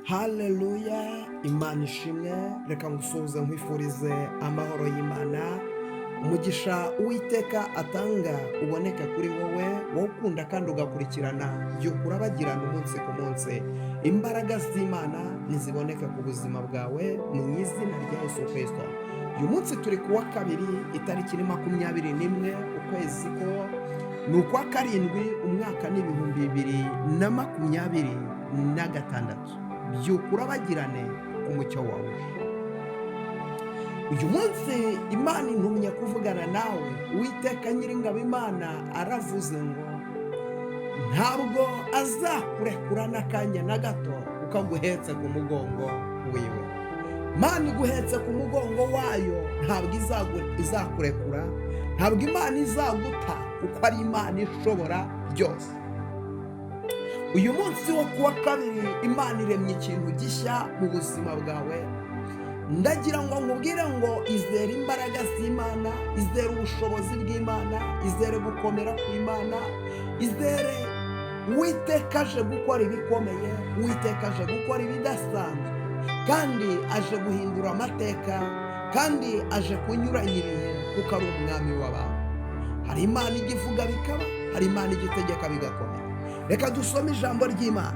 Haleluya, Imana ishimwe. Reka ngusuhuze, nkwifurize amahoro y'Imana, umugisha Uwiteka atanga uboneke kuri wowe, wowe ukunda kandi ugakurikirana Byuka Urabagirana umunsi ku munsi. Imbaraga z'Imana niziboneke ku buzima bwawe mu izina rya Yesu Kirisito. Uyu munsi turi ku wa kabiri, itariki ni 21, ukwezi ko ni ukwa karindwi, umwaka ni 2026. Byuka urabagirane ku mucyo wawe. Uyu munsi Imana intumye kuvugana nawe. Uwiteka Nyiringabo Imana aravuze ngo ntabwo azakurekura n'akanya na gato, kuko aguhetse ku mugongo wiwe. Imana iguhetse ku mugongo wayo, ntabwo izakurekura, ntabwo Imana izaguta, kuko ari Imana ishobora byose. Uyu munsi wo kuwa kabiri, Imana iremye ikintu gishya mu buzima bwawe. Ndagira ngo nkubwire ngo izere imbaraga z'Imana, izere ubushobozi bw'Imana, izere gukomera kw'Imana, izere Uwiteka aje gukora ibikomeye, Uwiteka aje gukora ibidasanzwe, kandi aje guhindura amateka, kandi aje kunyuranya ibihe, kuko ari umwami w'abantu. Hari Imana ijya ivuga bikaba, hari Imana ijya itegeka bigakomera. Reka dusome ijambo ry'Imana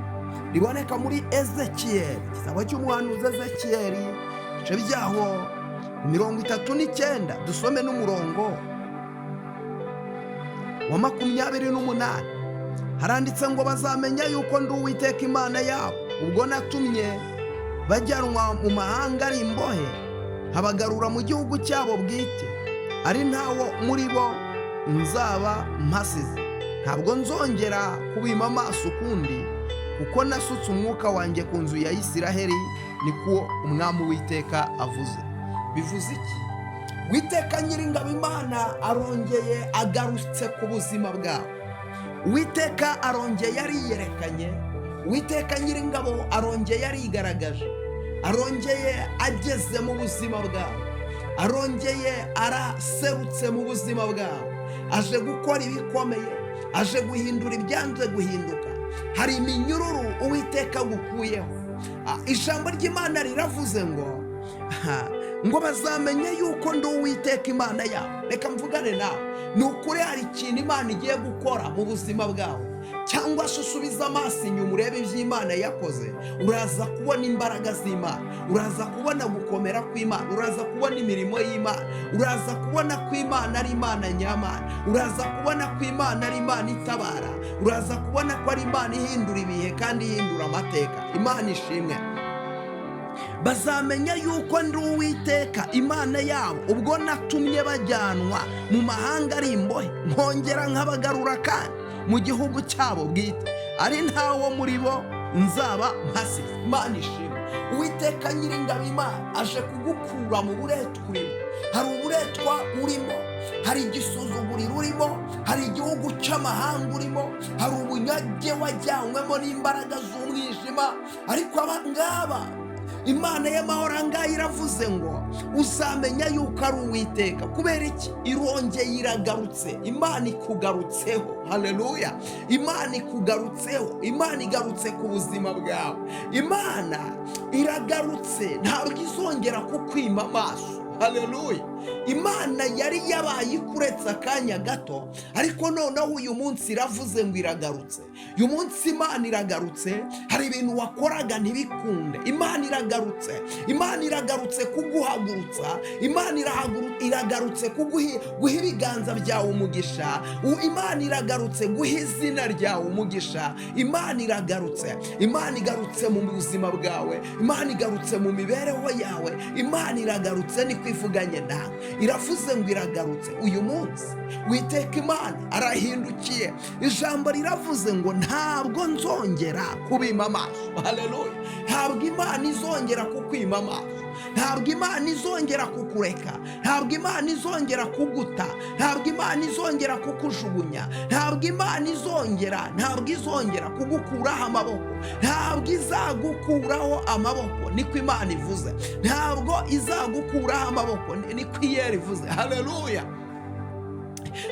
riboneka muri Ezekiyeli, igitabo cy'umuhanuzi Ezekiyeli, ibice byaho 39, dusome n'umurongo wa 28. Haranditse ngo: "Bazamenya yuko ndi Uwiteka Imana yabo, ubwo natumye bajyanwa mu mahanga ari imbohe, nkabagarura mu gihugu cyabo bwite, ari ntawo muri bo nzaba mpasize. Ntabwo nzongera kubima amaso ukundi, kuko nasutse umwuka wanjye ku nzu ya Isiraheli, niko Umwami Uwiteka avuze." Bivuze iki? Witeka Nyiringabo Imana arongeye agarutse ku buzima bwawe. Uwiteka arongeye ariyerekanye. Uwiteka Nyiringabo arongeye arigaragaje, arongeye ageze mu buzima bwawe, arongeye araserutse mu buzima bwawe. Aje gukora ibikomeye, aje guhindura ibyanze guhinduka. Hari iminyururu Uwiteka agukuyeho. Ijambo ry'Imana riravuze ngo bazamenye yuko ndi Uwiteka Imana yabo. Reka mvugane nawe. Ni ukuri, hari ikintu Imana igiye gukora mu buzima bwawe, cyangwa se usubize amaso inyuma urebe ibyo Imana yakoze. Uraza kubona imbaraga z'Imana, uraza kubona gukomera kw'Imana, uraza kubona imirimo y'Imana, uraza kubona ko Imana ari Imana nyamana, uraza kubona ko Imana ari Imana itabara, uraza kubona ko ari Imana ihindura ibihe kandi ihindura amateka. Imana ishimwe. "Bazamenya yuko ndi Uwiteka Imana yabo, ubwo natumye bajyanwa mu mahanga ari imbohe, nkongera nkabagarura kandi mu gihugu cyabo bwite, ari ntawo muri bo nzaba mpasize." Imana ishimwe. Uwiteka Nyiringabo Imana aje kugukura mu buretwa urimo. Hari uburetwa urimo, hari igisuzuguriro urimo, hari igihugu cy'amahanga urimo, hari ubunyage wajyanywemo n'imbaraga z'umwijima. Ariko aba ngaba, Imana y'amahoro ahangaha iravuze ngo uzamenya yuko ari Uwiteka. Kubera iki? Irongeye iragarutse. Imana ikugarutseho. Haleluya! Imana ikugarutseho. Imana igarutse ku buzima bwawe. Imana iragarutse, ntabwo izongera kukwima amaso. Haleluya! Imana yari yabaye ikuretse akanya gato, ariko noneho uyu munsi iravuze ngo iragarutse. Uyu munsi Imana iragarutse. Hari ibintu wakoraga ntibikunde, Imana iragarutse. Imana iragarutse kuguhagurutsa. Imana iragarutse guha ibiganza byawe umugisha. Imana iragarutse guha izina ryawe umugisha. Imana iragarutse. Imana igarutse mu buzima bwawe. Imana igarutse mu mibereho yawe. Imana iragarutse, niko ivuganye nawe. Iravuze ngo iragarutse. Uyu munsi Witeka Imana arahindukiye. Ijambo riravuze ngo ntabwo nzongera kubima amaso. Haleluya! Ntabwo Imana izongera kukwima amaso, ntabwo Imana izongera kukureka, ntabwo Imana izongera kuguta, ntabwo Imana izongera kukujugunya, ntabwo Imana izongera, ntabwo izongera kugukuraho amaboko, ntabwo izagukuraho amaboko, niko Imana ivuze. Ntabwo izagukuraho amaboko, niko Iyera ivuze. Haleluya!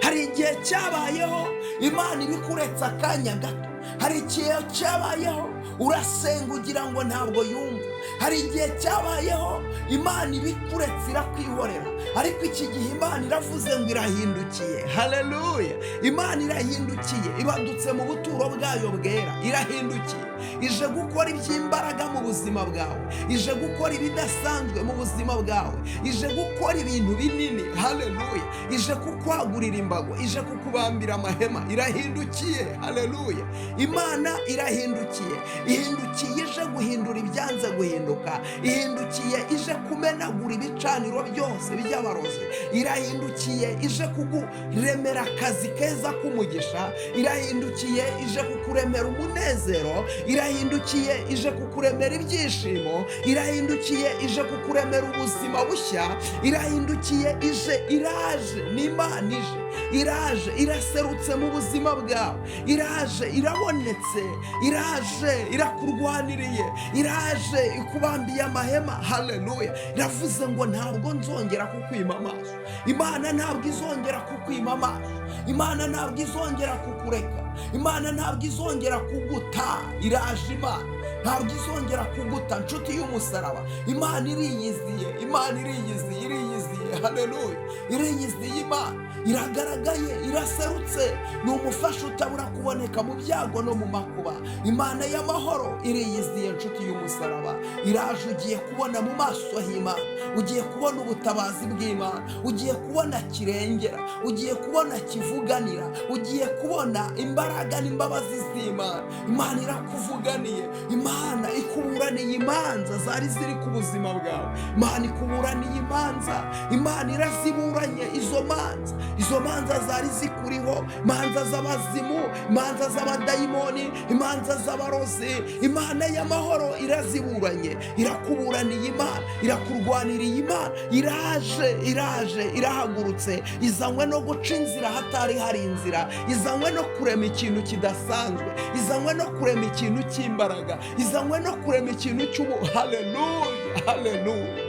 Hari igihe cyabayeho Imana ibikuretse akanya gato. Hari igihe cyabayeho Urasenga ugira ngo ntabwo yumva. Hari igihe cyabayeho Imana ibikuretse irakwihorera, ariko iki gihe Imana iravuze ngo irahindukiye. Haleluya! Imana irahindukiye, ibadutse mu buturo bwayo bwera, irahindukiye, ije gukora iby'imbaraga mu buzima bwawe, ije gukora ibidasanzwe mu buzima bwawe, ije gukora ibintu binini. Haleluya! Ije kukwagurira imbago, ije kukubambira amahema, irahindukiye. Haleluya! Imana irahindukiye, ihindukiye ije guhindura ibyanze guhinduka, ihindukiye ije kumenagura ibicaniro byose by'abarozi, irahindukiye ije kukuremera akazi keza k'umugisha, irahindukiye ije kukuremera umunezero, irahindukiye ije kukuremera ibyishimo, irahindukiye ije kukuremera ubuzima bushya, irahindukiye ije, iraje, ni Imana ije, iraje, iraserutse mu buzima bwawe, iraje, irabonetse, iraje, irakurwaniriye, iraje, ikubambiye amahema. Haleluya! Iravuze ngo ntabwo nzongera kukwima amaso. Imana ntabwo izongera kukwima amaso, Imana ntabwo izongera kukureka, Imana ntabwo izongera kuguta. Iraje, Imana ntabwo izongera kuguta, nshuti y'umusaraba. Imana iriyiziye, Imana iriyiziye, iriyiziye. Haleluya! Iriyiziye, Imana iragaragaye, iraserutse, ni umufasha utabura kuboneka mu byago no mu makuba. Imana y'amahoro iriyiziye, nshuti y'umusaraba, iraje. Ugiye kubona mu maso h'Imana, ugiye kubona ubutabazi bw'Imana, ugiye kubona kirengera, ugiye kubona kivuganira, ugiye kubona imbaraga n'imbabazi z'Imana. Imana irakuvuganiye, Imana ikuburaniye imanza zari ziri ku buzima bwawe. Imana ikuburaniye imanza, Imana iraziburanye izo manza, izo manza zari zikuriho, imanza z'abazimu, imanza z'abadayimoni, imanza z'abarozi. Imana y'amahoro iraziburanye, irakuburaniye, Imana irakurwaniriye, Imana iraje, iraje, irahagurutse, izanywe no guca inzira hatari hari inzira, izanywe no kurema ikintu kidasanzwe, izanywe no kurema ikintu cy'imbaraga, izanywe no kurema ikintu cy'ubu. Haleluya, haleluya!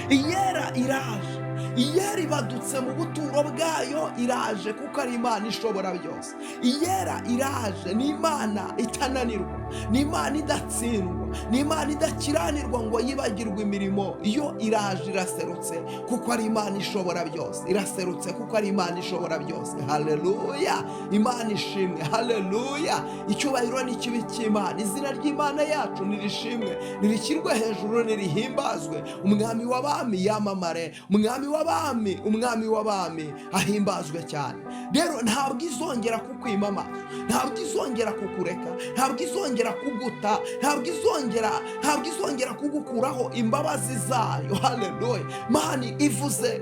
Iyera iraje, Iyera ibadutse mu buturo bwayo, iraje kuko ari Imana ishobora byose. Iyera iraje, ni Imana itananirwa, ni Imana idatsindwa, ni Imana idakiranirwa ngo yibagirwe imirimo. Yo iraje, iraserutse kuko ari Imana ishobora byose, iraserutse kuko ari Imana ishobora byose. Haleluya! Imana ishimwe. Haleluya! Icyubahiro ni ikibi cy'Imana, izina ry'Imana yacu nirishimwe, nirishyirwe hejuru, nirihimbazwe. Umwami w'abami yamamare, Umwami w'abami, Umwami w'abami ahimbazwe cyane. Rero ntabwo izongera kukwima amaso, ntabwo izongera kukureka, ntabwo izongera kuguta, ntabwo izongera kugukuraho imbabazi zayo. Haleluya! Mani ivuze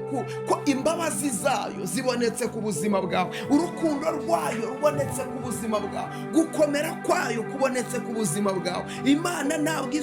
ko imbabazi zayo zibonetse ku buzima bwawe, urukundo rwayo rubonetse ku buzima bwawe, gukomera kwayo kubonetse ku buzima bwawe. Imana ntabwo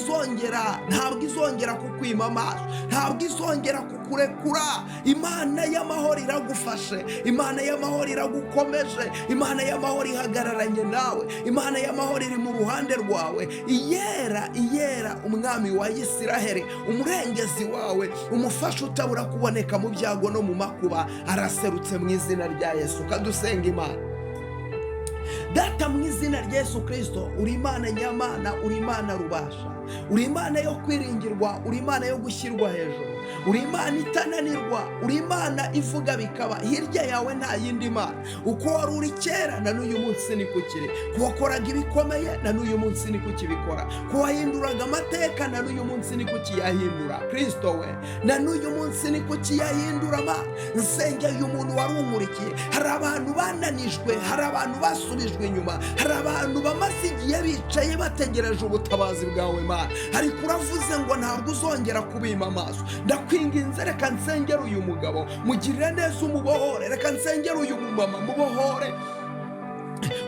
izongera kukwima amaso, ntabwo izongera kukurekura. Imana y'amahoro iragufashe, Imana y'amahoro iragukomeje, Imana y'amahoro ihagararanye nawe, Imana y'amahoro iri mu ruhande rwawe. Iyera, Iyera, Umwami wa Isiraheli, umurengezi wawe, umufasha utabura kuboneka mu byago no mu makuba, araserutse mu izina rya Yesu. Kadusenga Imana. Data, mu izina rya Yesu Kirisito, uri Imana nyamana, uri Imana rubasha, uri Imana yo kwiringirwa, uri Imana yo gushyirwa hejuru, uri Imana itananirwa, uri Imana ivuga bikaba. Hirya yawe nta yindi mana. Uko wari uri kera na n'uyu munsi ni kukiri, ko wakoraga ibikomeye na n'uyu munsi ni kukibikora, ko wahinduraga amateka na n'uyu munsi ni kukiyahindura. Kirisito we, na n'uyu munsi ni kukiyahindura. Ma nsengeye umuntu wari umurikiye. Hari abantu bananijwe, hari abantu basubijwe inyuma, hari abantu bamaze igihe bicaye bategereje ubutabazi bwawe, Mana, ariko uravuze ngo ntabwo uzongera kubima amaso. Ndakwinginze, reka nsengere uyu mugabo, mugirire neza, umubohore. Reka nsengere uyu mumama, mubohore.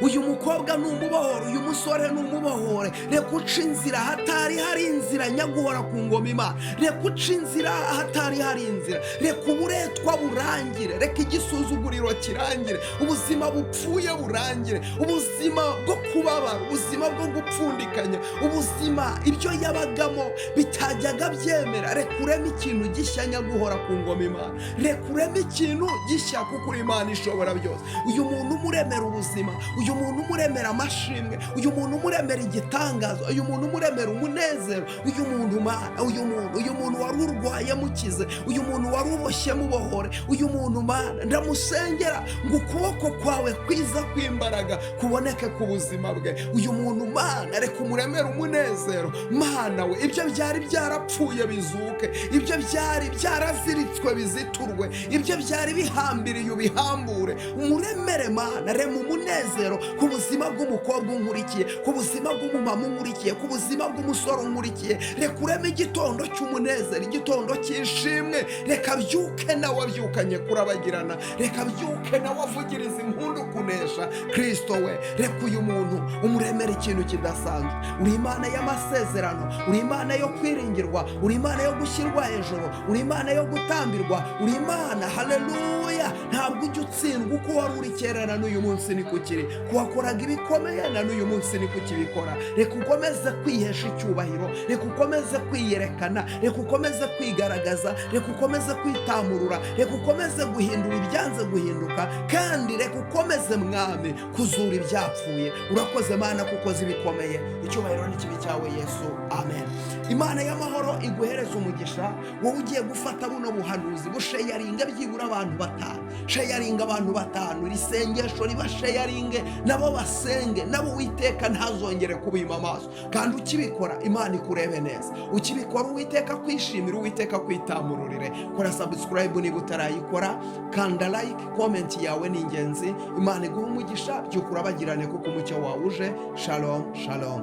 Uyu mukobwa ni umubohore, uyu musore ni umubohore. Reka uca inzira hatari hari inzira, nyaguhora ku ngoma Imana. Reka uca inzira hatari hari inzira. Reka uburetwa burangire, reka igisuzuguriro kirangire, ubuzima bupfuye burangire, ubuzima bwo kubabara, ubuzima bwo gupfundikanya, ubuzima ibyo yabagamo bitajyaga byemera. Reka ureme ikintu gishya, nyaguhora ku ngoma Imana. Reka ureme ikintu gishya kuko uri Imana ishobora byose. Uyu muntu umuremera ubuzima. Uyu muntu umuremera amashimwe, uyu muntu umuremera igitangaza, uyu muntu umuremera umunezero, uyu muntu, Mana, uyu muntu wari urwaye mukize, uyu muntu wari uboshye mubohore. Uyu muntu, Mana, ndamusengera ngo ukuboko kwawe kwiza kw'imbaraga kuboneke ku buzima bwe. Uyu muntu, Mana, reka umuremere umunezero. Mana we, ibyo byari byarapfuye bizuke, ibyo byari byaraziritswe biziturwe, ibyo byari bihambiriye ubihambure. Umuremere, Mana, rema umunezero ku buzima bw'umukobwa unkurikiye, ku buzima bw'umumama unkurikiye, ku buzima bw'umusore unkurikiye. Reka ureme igitondo cy'umunezero, igitondo cy'ishimwe. Reka byuke nawe abyukanye kurabagirana, reka byuke nawe avugiriza impundu kunesha. Kirisito we, reka uyu muntu umuremere ikintu kidasanzwe. Uri Imana y'amasezerano, uri Imana yo kwiringirwa, uri Imana yo gushyirwa hejuru, uri Imana yo gutambirwa, uri Imana. Haleluya! Ntabwo ujya utsindwa. Uko wari uri kera na n'uyu munsi ni kukiri, kuwakoraga ibikomeye na n'uyu munsi ni kukibikora. Reka ukomeze kwihesha icyubahiro, reka ukomeze kwiyerekana, reka ukomeze kwigaragaza, reka ukomeze kwitamurura, reka ukomeze guhindura ibyanze guhinduka, kandi reka ukomeze, Mwami, kuzura ibyapfuye. Urakoze, Mana, kuko uzi ibikomeye. Icyubahiro n'ikibi cyawe, Yesu. Amen. Imana y'amahoro iguhereza umugisha. Wowe ugiye gufata buno buhanuzi, busharinga byibura abantu batanu, sharinga abantu batanu. Iri sengesho riba sharinge, nabo basenge, nabo Uwiteka ntazongere kubima amaso. Kandi ukibikora, Imana ikurebe neza. Ukibikora, Uwiteka kwishimira, Uwiteka kwitamururire. Kora subscribe niba utarayikora, kanda like, comment yawe ni ingenzi. Imana iguha umugisha. Byuka urabagirane kuko umucyo wawe uje. Shalom, shalom.